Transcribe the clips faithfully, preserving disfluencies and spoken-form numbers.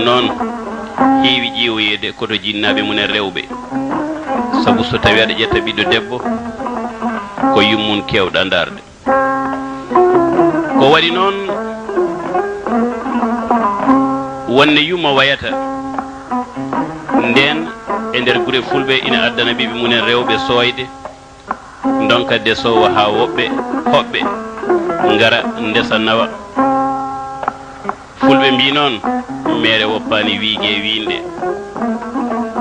Noon heewi ƴeewoyeede ko to jinnaaɓe mum en rewɓe, sabu so tawii aɗa ƴetta ɓiɗɗo debbo, ko yummum keewɗaa ndaarde. Ko waɗi noon, wonde yumma wayata ndeen, e nder gure fulɓe ina addana ɓiɓɓe mum en rewɓe sooyde, ndonka desoowo haa woɓɓe hoɓɓe ngara ndesa nawa. Fulɓe mbii noon, meere woppaani wiige wiinde.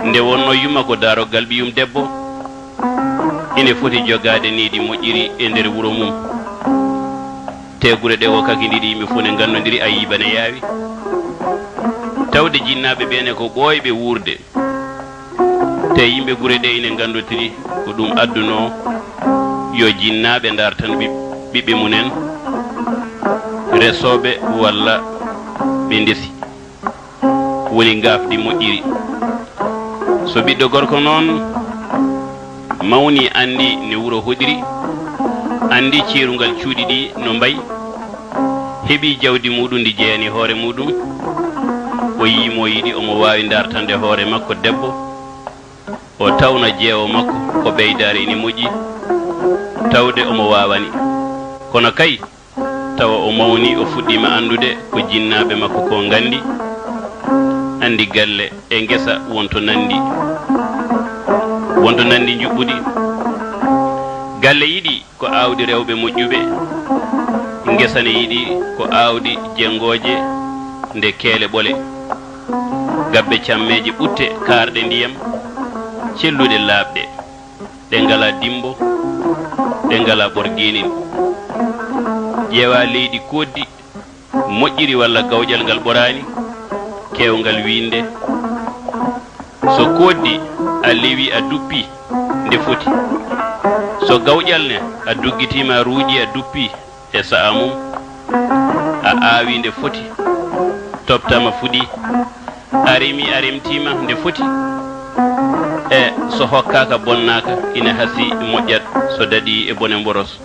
Nde wonnoo yumma ko daaroggal ɓiyum debbo, ine foti jogaade needi moƴƴiri e nder wuro mum. Tee gure ɗe wo kakindiiɗe, yimɓe fof ne nganndondiri, ayiiba ne yaawi. Tawde jinnaaɓe ɓee ne ko ɓooyɓe wuurde. Te yimɓe gure ɗe ine nganndotiri, ko ɗum addunoo yo jinnaaɓe ndaar tan ɓiɓ-, ɓiɓɓe mum en resooɓe walla ɓe ndesi. Woni ngaafdi moƴƴiri. So ɓiɗɗo gorko noon mawnii, anndi ne wuro hoɗiri, anndi ceerungal cuuɗi ɗi no mbayi, heɓii jawdi muuɗum ndi jeyani hoore muuɗum, o yii mo yiɗi, omo waawi ndaartande hoore makko debbo, o tawna jeewo makko ko ɓeydaare ine moƴƴi, tawde omo waawani. Kono kay, tawa o mawnii, o fuɗɗiima anndude ko jinnaaɓe makko ko nganndi, anndi galle e ngesa won to nanndi, won to nanndi njuɓɓudi. Galle yiɗi ko aawdi rewɓe moƴƴuɓe, ngesa ne yiɗi ko aawdi jenngooje nde keele ɓole, gabbe cammeeje ɓutte kaarɗe ndiyam, celluɗe laaɓɗe, ɗe ngalaa dimmbo, ɗe ngalaa ɓorgeenin. Ƴeewaa leydi kooddi, moƴƴiri walla gawƴal ngal ɓoraani, keewngal wiinde. So kooddi a lewi a duppi nde foti. So gawƴal ne a duggitiima a ruuƴi a duppi e sa'a mum, a aawi nde foti, toptama fuɗi, a remi a remtiima nde foti. E so hokkaaka bonnaaka, ina hasii moƴƴat, so daɗii e bone mboros.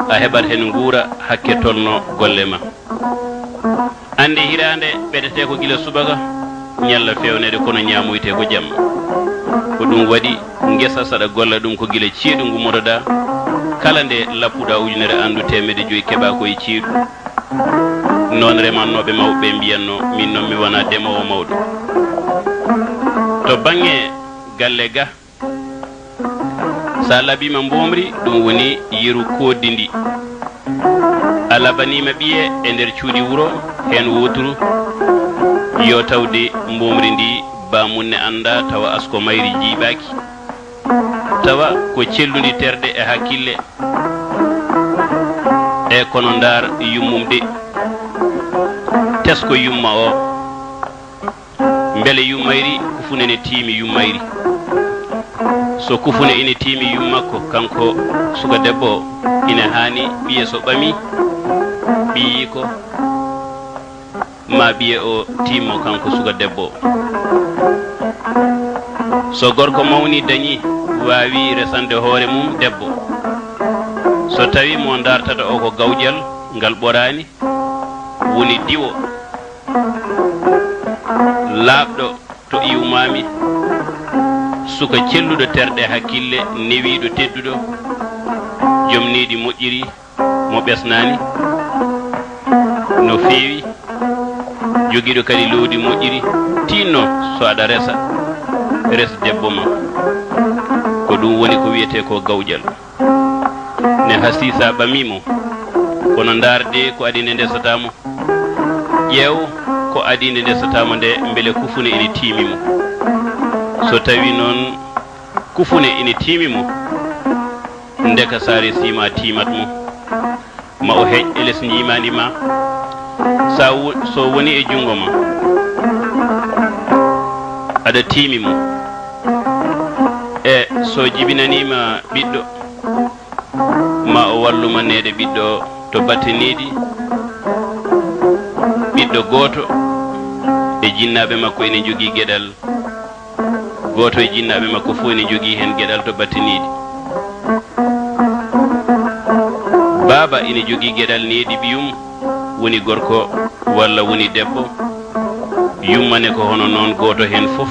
A heɓat heen nguura hakke tolno golle ma. Annde hiraande ɓetete ko gila subaka, ñalla feewneede kono ñaamoyte ko jamma. Ko ɗum waɗi ngesa saɗa golla ɗum ko gila ceeɗu ngummotoɗaa, kala nde lappuɗaa ujunere anndu teemedde joyi keɓaa ko e ceeɗu. Noon remannooɓe mawɓe ɓe mbiyatnoo, miin noon mi wonaa demoowo mawɗo. To bannge galle ga, so a labiima mboomri, ɗum woni yeru kooddi ndi. A labaniima ɓiye e nder cuuɗi wuro, heen wooturu, yo tawde mboomri ndi baamun ne anndaa, tawa asko mayri jiiɓaaki, tawa ko cellundi terɗe e hakkille, e kono ndaar yummum de, tesko yumma o. Mbele yummayri kufune ne tiimi yummayri? So kufune ine tiimi yummakko, kanko suka debbo o, ine haani ɓiye so ɓamii ɓiyiiko, maa ɓiye o tiimmo kanko suka debbo o. So gorko mawnii dañii, waawii resande hoore mum debbo. So tawii mo ndaartata o ko gawƴal ngal ɓoraani, woni diwo, laaɓɗo to iwmaami, suka celluɗo terɗe hakkille, newiiɗo tedduɗo, joom needi moƴƴiri, mo ɓesnaani no feewi, jogiiɗo kadi loowdi moƴƴiri, tiinno so aɗa resa, res debbo ma. Ko ɗum woni ko wiyetee ko gawƴal. Ne hasii so a ɓamii mo, kono ndaar de ko adii nde ndesataa mo. Ƴeew ko adii nde ndesataa mo nde, mbele kufune ene tiimi mo. So tawii noon kufune ene tiimi mo, ndeka so a resii ma tiimat mo, ma o heƴ e les njiimaandi ma. So a wo-, so woni e junngo ma, aɗa tiimi mo. E so jibinanii ma ɓiɗɗo, ma o wallu ma neede ɓiɗɗo o to batte needi. Ɓiɗɗo gooto e jinnaaɓe makko ene njogii geɗal, gooto e jinnaaɓe makko fof ene njogii heen geɗal to batte needi. Baaba ene jogii geɗal needi ɓiyum, woni gorko walla woni debbo. Yumma ne ko hono noon, gooto heen fof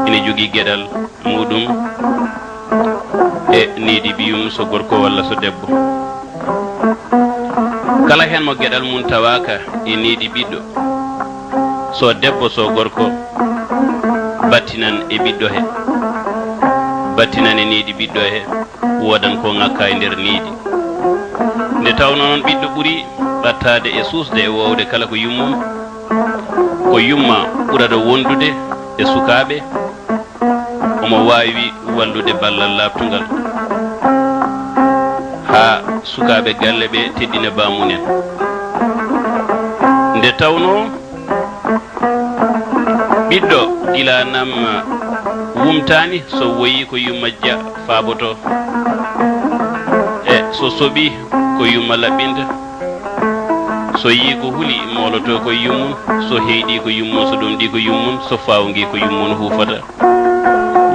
ina jogii geɗal muuɗum e needi ɓiyum, so gorko walla so debbo. Kala heen mo geɗal mum tawaaka e needi ɓiɗɗo, so debbo so gorko, battinan e ɓiɗɗo he, battinan e needi ɓiɗɗo he, woodan ko ŋakka e nder needi. Nde tawnoo noon ɓiɗɗo ɓuri ɓattaade e suusde e woowde kala ko yummum, ko yumma ɓurata wondude e sukaaɓe, omo waawi wallude ballal laaɓtungal haa sukaaɓe galle ɓe teddina baamumen. Nde tawnoo ɓiɗɗo gila nam wumtaani, so woyii ko yumma ja faaboto, e so soɓii ko yumma laɓɓinta, so yii ko huli mooloto ko yummum, so heyɗi ko yummum, so ɗomɗi ko yummum, so faawngi ko yummum huufata.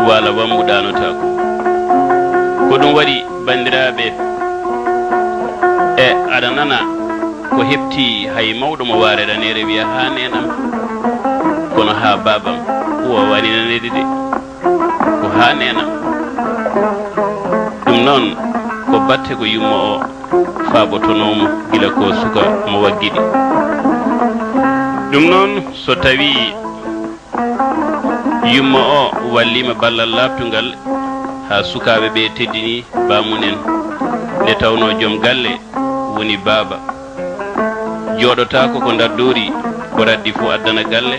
Waala wammu ɗaanotaako. Ko ɗum waɗi, banndiraaɓe, e aɗa nana ko heɓti hay mawɗo mo waare raneere wiya, "Haa neenam, kono haa baabam." Waawani naneede de, ko haa neenam. Ɗum noon, ko batte ko yumma o faabotonoo mo gila ko suka mo waggiɗi. Ɗum noon, so tawii yumma o walliima ballal laaɓtungal haa sukaaɓe ɓe teddini baamumen, nde tawnoo joom galle woni baaba, jooɗotaako ko ndardoori, ko raddi fof addana galle,